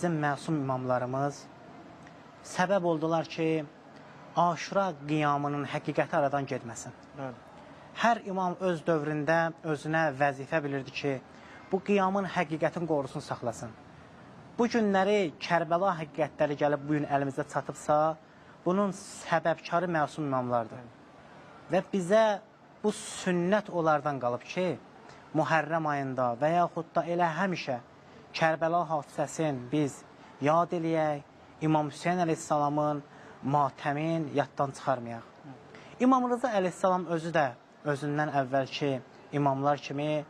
Bizim məsum imamlarımız səbəb oldular ki, Aşura qiyamının həqiqəti aradan getməsin. Bəli. Hər imam öz dövründə özünə vəzifə bilirdi ki, bu qiyamın həqiqətin qorusunu saxlasın. Bu günləri Kərbəla həqiqətləri gəlib bu gün əlimizə çatıbsa, bunun səbəbkarı məsum imamlardır. Və bizə bu sünnət onlardan qalıb ki, Muhərrəm ayında və yaxud da elə həmişə Kərbəla hadisəsini biz yad eləyək, İmam Hüseyn əleyhissalamın matəmin yaddan çıxarmayaq. İmam Rıza əleyhissalam özü də özündən əvvəlki imamlar kimi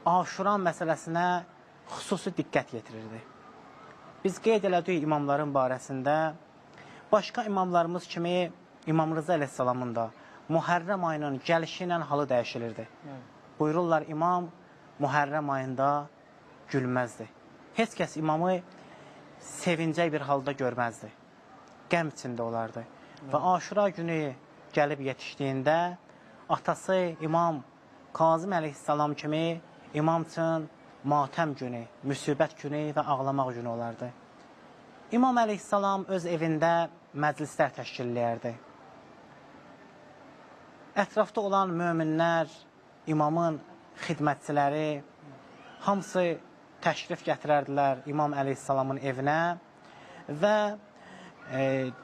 Aşura məsələsinə xüsusi diqqət yetirirdi. Biz qeyd elədik imamların barəsində, başqa imamlarımız kimi İmam Rıza əleyhissalamın da Muhərrəm ayının gəlişi ilə halı dəyişilirdi. Bəli. Buyururlar imam Muhərrəm ayında gülməzdi. Heç kəs imamı sevincək bir halda görməzdi. Qəm içində olardı. Və Aşura günü gəlib yetişdiyində atası İmam Kazım əleyhissalam kimi imam üçün matəm günü, müsibət günü və ağlamaq günü olardı. İmam əleyhissalam öz evində məclislər təşkil eləyərdi. Ətrafda olan möminlər, imamın xidmətçiləri hamısı təşrif gətirərdilər İmam əleyhissalamın evinə və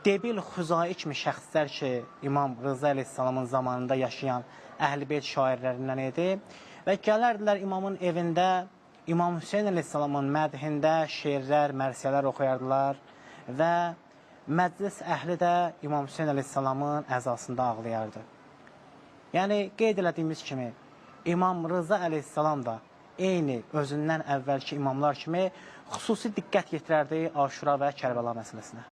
Debil Xüzai kimi şəxslər ki, İmam Rıza əleyhissalamın zamanında yaşayan Əhl-i Beyt şairlərindən idi və gələrdilər imamın evində İmam Hüseyn əleyhissalamın mədhində şeirlər, mərsiyələr oxuyardılar və məclis əhli də İmam Hüseyn əleyhissalamın əzasında ağlayardı. Yəni qeyd elədiyimiz kimi İmam Rıza əleyhissalam da eyni özündən əvvəlki imamlar kimi xüsusi diqqət yetirərdi Aşura və Kərbəla məsələsinə.